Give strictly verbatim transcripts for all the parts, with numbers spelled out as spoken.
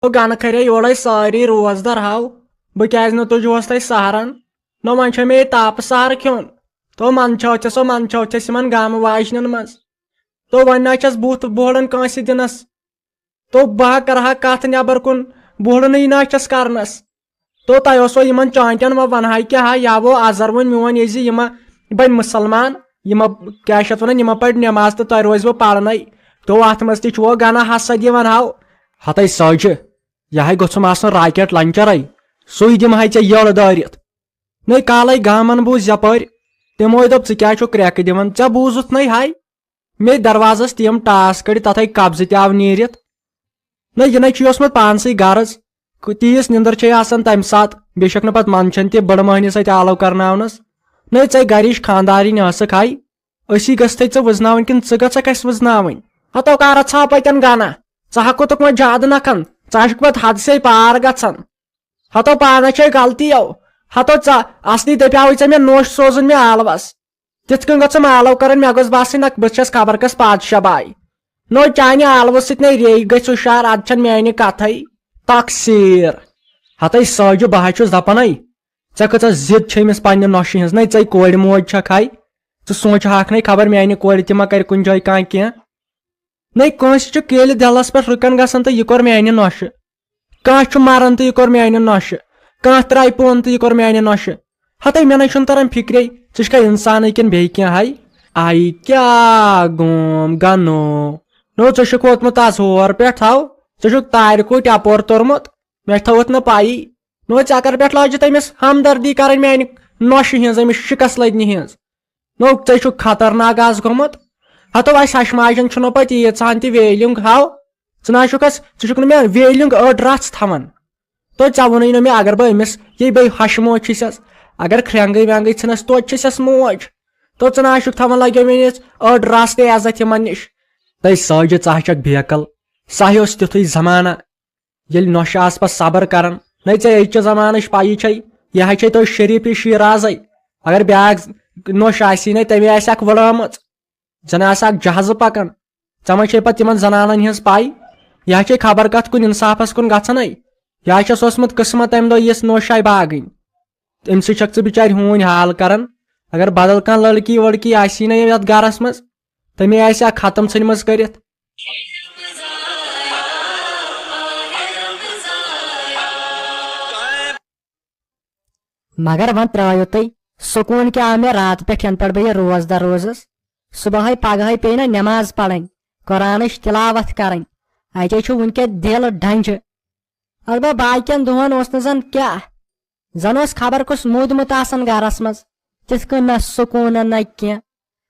تو گنہٕ کھرے یورے سٲری روزدر ہاو، بہٕ کیازِ نہٕ تُجہوس تۄہہِ سہرن؟ نہ وۄنۍ چھےٚ مےٚ یہِ تاپہٕ سہر کھیوٚن۔ تو منٛدچھو ژےٚ سۄ، منٛدچھو ژےٚ یِمن گامہٕ واجنٮ۪ن منٛز۔ تو وۄنۍ نہ چھَس بُتھ بوڑن کٲنٛسہِ دِنس۔ تو بہٕ ہا کرٕ ہا کتھ نٮ۪بر کُن، بوڑنٕے نہ چھَس کرنس۔ تو تۄہہِ اوسو یِمن چانٹٮ۪ن وۄنۍ ونہٕ ہا کیٛاہ ہا، یا وہ ازر وۄنۍ میون یہِ زِ یِمہ بنہِ مسلمان، یِمہ کیٛاہ چھِ اتھ ونان، یِمہ پرِ نٮ۪ماز تہٕ تۄہہِ روزوٕ پرنَے۔ تو اتھ منٛز تہِ چھُو گنہ حسد یِوان ہاو۔ ہتے سوجہِ، یہِ ہاے گوٚژھُم آسُن راکٹ لانچرے، سُے دِمہٕ ہاے ژےٚ یٔڑ دٲرِتھ۔ نے کالے گامن بوٗز یپٲرۍ، تِموے دوٚپ، "ژٕ کیٛاہ چھُکھ کرٛٮ۪کہٕ دِوان؟ ژےٚ بوٗزُتھ نے ہاے؟" مےٚ دروازس تِم ٹاس کٔڑِتھ، تتھے قبضہٕ تہِ آو نیٖرِتھ۔ نہ، یہِ نے چھُے اوسمُت پانسٕے غرض۔ تیٖژ نِندٕر چھے آسان تمہِ ساتہٕ، بیٚیہِ چھکھ نہٕ پتہٕ منٛدچھان تہِ بٕڑٕ مۄہنِس اتھِ آلو کرناونس۔ نے ژے گرِچ خانٛدارِنۍ ٲسٕکھ ہاے، أسی گژھتھے ژٕ وٕزناوٕنۍ کِنہٕ ژٕ گژھکھ اسہِ وٕزناوٕنۍ؟ ہتو کر ژھاو پتٮ۪ن گنہ، ژٕ ہکوتُکھ وۄنۍ زیادٕ نکھن، ژٕ ہا چھُکھ پتہٕ حد سے پار گژھان۔ ہتو پانس چھے غلطی یو، ہتو ژ-، اصلی دپیاوٕے ژےٚ مےٚ نوٚش سوزُن مےٚ آلوس۔ تِتھ کٔنۍ گٔژھٕم آلو کرٕنۍ، مےٚ گوٚژھ باسٕنۍ نہ بہٕ چھَس خبر کس پادشاہ باے۔ نو چانہِ آلوٕ سۭتۍ نے ریٚیہِ گژھِ ہُشار، ادٕ چھَنہٕ میانہِ کتھے۔ تقصیر۔ ہتے ساجہِ، بہٕ ہا چھُس دپنے، ژےٚ کۭژاہ ضد چھے أمِس پننہِ نۄشہِ ہٕنٛز۔ نے ژے کورِ موج چھکھ ہاے، ژٕ سونچہٕ ہاکھ نے خبر میانہِ کورِ تہِ ما کرِ کُنہِ جایہِ کانٛہہ کینٛہہ۔ نے کٲنٛسہِ چھُ کیلہِ دِلس پٮ۪ٹھ رُکن گژھان تہٕ یہِ کوٚر میانہِ نۄشہِ۔ کانٛہہ چھُ مران تہٕ یہِ کوٚر میانہِ نۄشہِ۔ کانٛہہ ترایہِ پوٚن تہٕ یہِ کوٚر میانہِ نۄشہِ۔ ہتے مےٚ نے چھُنہٕ تران فکرے، ژٕ چھکھا انسانٕے کِنہٕ بیٚیہِ کینٛہہ ہاے؟ آیہِ کیٛاہ گوم گنو؟ نو ژٕ چھُکھ ووتمُت از ہور پٮ۪ٹھ ہاو، ژٕ چھُکھ تارِ کُٹھ یپور توٚرمُت، مےٚ تھٲوٕتھ نہٕ پَیی۔ نو ژےٚ کر پٮ۪ٹھ لاجہِ تٔمِس ہمدردی کرٕنۍ میانہِ نۄشہِ ہٕنٛز، أمِس شِکس لٔدنہِ ہٕنٛز؟ نو ژےٚ چھُکھ خطرناک از گوٚمُت۔ ہتو اسہِ ہشہِ ماجن چھُنہٕ پتہٕ ییٖژہن تہِ ویلیُنگ ہاو۔ ژٕ نہ چھُکھ اس، ژٕ چھُکھ نہٕ مےٚ ویلیُنگ أڑ رژھ تھاوان۔ تو ژےٚ ووٚنُے نہٕ مےٚ اگر بہٕ أمِس یہِ بیٚیہِ ہشہِ موج چھِسس، اگر کھرٛٮ۪نٛگٕے وٮ۪نٛگٕے ژھٕنس توتہِ چھِسس موج۔ تو ژٕ نہ چھُکھ تھاوان لگیو میٲنِس أڑ رژھ تہِ عزت یِمن نِش۔ تَے ساجہِ ژٕ ہا چھکھ بیقل، سا ہیوٚو اوس تیُتھُے زمانہ۔ ییٚلہِ نۄشہِ آسہٕ پتہٕ صبر کران۔ نَے ژےٚ أزچہِ زمانٕچ پَیی چھے، یہِ ہا چھے تۄہہِ شریٖفی شیٖرازَے۔ اگر بیٛاکھ نۄش آسی نے، تٔمۍ آسہِ اکھ وٕڑٲمٕژ، زَن آسہِ اکھ جہازٕ پکان۔ ژےٚ ما چھے پتہٕ تِمن زنانن ہٕنٛز پَے؟ یہِ ہا چھے خبر کتھ کُن انصافس کُن گژھان ہے۔ یہِ ہا چھس اوسمُت قٕسمت تمہِ دۄہ یِژھ نۄش آیہِ باگٕنۍ۔ أمۍ سۭتۍ چھکھ ژٕ بِچارِ ہوٗنۍ حال کران۔ اگر بدل کانٛہہ لڑکی وڑکی آسی نے یتھ گرس منٛز، تٔمۍ آسہِ اکھ ختم ژھٕنمٕژ کٔرِتھ۔ مگر وۄنۍ ترٛٲیِو تُہۍ، سکوٗن کیٛاہ آو مےٚ راتہٕ پٮ۪ٹھ، ینہٕ پٮ۪ٹھ بہٕ یہِ روزدر روزُس؟ صبحٲے پگہٲے پیٚیہِ نہ نٮ۪ماز پرٕنۍ، قرآنٕچ تلاوت کرٕنۍ۔ اتے چھُ وُنہِ کیٛاہ دِل ڈنجہِ۔ البتہ باقین دۄہن اوس نہٕ زن کیٛاہ، زن اوس خبر کُس موٗدمُت آسان گرس منٛز۔ تِتھ کٔنۍ نہ سکوٗن نہ کینٛہہ۔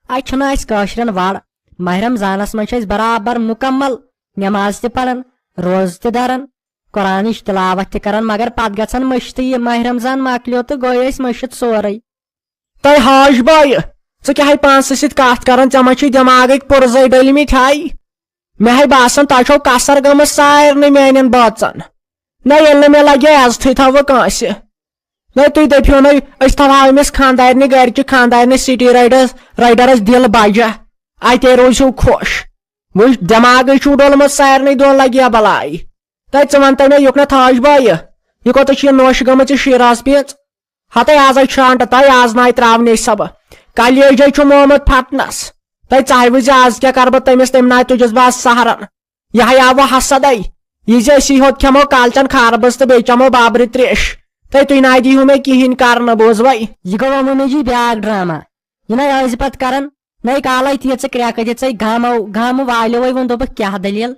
اتہِ چھُنہٕ اسہِ کٲشرٮ۪ن وڑ۔ ماہ رمضانس منٛز چھِ أسۍ برابر مکمل نٮ۪ماز تہِ پران، روزٕ تہِ دران، قرآنٕچ تلاوت تہِ کران، مگر پتہٕ گژھان مٔشتٕے، یہِ ماہ رمضان مۄکلیو تہٕ گٔے أسۍ مٔشِتھ سورُے۔ تۄہہِ حاج بایہِ، ژٕ کیٛاہ ہے پانسٕے سۭتۍ کتھ کران؟ ژےٚ ما چھُے دٮ۪ماغٕکۍ پُرزے ڈٔلمٕتۍ ہاے؟ مےٚ ہے باسان، تۄہہِ چھو کسر گٔمٕژ سارنٕے میانٮ۪ن بٲژن۔ نہ، ییٚلہِ نہٕ مےٚ لگہِ عزتھٕے تھاوٕ کٲنٛسہِ۔ نہ، تُہۍ دٔپِو نَے، أسۍ تھاوہاو أمِس خانٛدارنہِ گرِ چہِ خانٛدارنہِ سٹی رایڈرس، رایڈرس دِل بجہ۔ اتے روٗزِو خۄش۔ وٕچھ، دٮ۪ماغٕے چھُو ڈوٚلمُت سارنٕے دۄن، لگہِ یا بلاے۔ تہٕ ژٕ وَن تہٕ مےٚ یُکنتھ حاج بایہِ، یہِ کوٚتَتھ چھِ یہِ نوٚش گٔمٕژ، یہِ شیٖراز پیٖنٛژ؟ ہتے آزے چھانٹہٕ تۄہہِ، آز ناے ترٛاونَے سۄ بہٕ۔ کلیجے چھُ مومُت پھٹنس۔ تۄہہِ ژاے وٕزِ آز کیٛاہ کرٕ بہٕ تٔمِس، تٔمۍ ناے تُجس بہٕ آز سہرن۔ یہِ ہا آو وۄنۍ حسدے۔ یہِ زِ أسی ہوت کھٮ۪مو کالچن خاربس تہٕ بیٚیہِ چٮ۪مو بابرِ تریش۔ تہٕ تُہۍ ناے دیٖہِو مےٚ کِہیٖنۍ کرنہٕ، بوٗزوَے؟ یہِ گوٚو وۄنۍ مُمے جی بیٛاکھ ڈرامہ۔ یہِ ناے ٲسۍ پتہٕ کران، نَے کالے تہِ ژٕ کرٛٮ۪کہٕ دِژے گامو، گامہٕ والیوے ووٚن، دوٚپُکھ، "کیٛاہ دٔلیٖل؟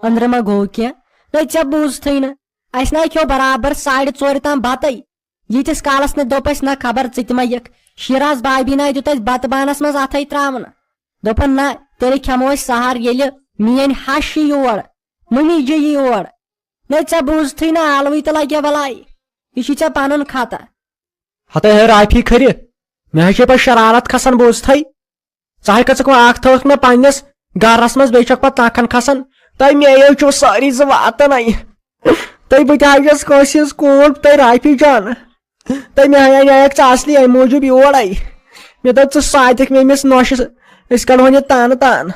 أنٛدرٕ ما گوٚو کینٛہہ؟" نَے ژےٚ بوٗزتھٕے نہٕ۔ اَسہِ نَے کھیوٚو برابر ساڑِ ژورِ تام بَتَے۔ ییٖتِس کالَس نہٕ دوٚپ اَسہِ، نہ خبر ژٕ تہِ ما یِکھ۔ شیراز بابی نَے دیُت اَسہِ بَتہٕ بانَس منٛز اَتھَے ترٛاونہٕ۔ دوٚپُن، "نہ، تیٚلہِ کھٮ۪مو أسۍ سحر، ییٚلہِ میٛٲنۍ ہَش یی یور، مُمِج یی یور۔" نَے ژےٚ بوٗزتھٕے نہٕ، عالوٕے تہٕ لَگہِ بَلاے۔ یہِ چھُے ژےٚ پَنُن خطا۔ ہتے ہے رافی کھرِ، مےٚ ہے چھے پتہٕ شرارت کھسان بوٗزتھے۔ ژٕ ہے کھژکھ وۄنۍ اکھ تھٲوکھ مےٚ پننِس گرس منٛز، بیٚیہِ چھکھ پتہٕ تنخن کھسان۔ تۄہہِ مےٚ چھُو سٲری زٕ واتان اَے۔ تۄہہِ بہٕ تہِ ہا چھَس کٲنٛسہِ ہٕنٛز کوٗر، تۄہہِ رافی جان۔ تۄہہِ مےٚ ہا نیکھ ژٕ اصلی اَمہِ موٗجوٗب یور اَے۔ مےٚ دوٚپ ژٕ ساتکھ مےٚ أمِس نۄشہِ، أسۍ کڑہون یہِ تانہٕ تانہٕ۔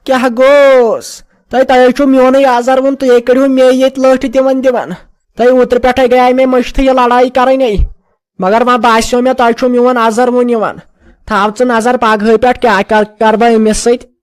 کیٛاہ گوٚوس؟ تۄہہِ تۄہہِ چھُو میونُے اَزر ووٚن، تُہۍ کٔرِو مے ییٚتہِ لٔٹھۍ دِوان دِوان۔ تۄہہِ اوترٕ پٮ۪ٹھے گٔیے مےٚ مٔشتھٕے یہِ لڑٲے کرٕنۍ۔ مگر وۄنۍ باسیو مےٚ تۄہہِ چھُو میون اَزر ووٚن یِوان۔ تھاو ژٕ نظر پگہٲے پٮ۪ٹھ کیٛاہ کر کرٕ بہٕ أمِس سۭتۍ۔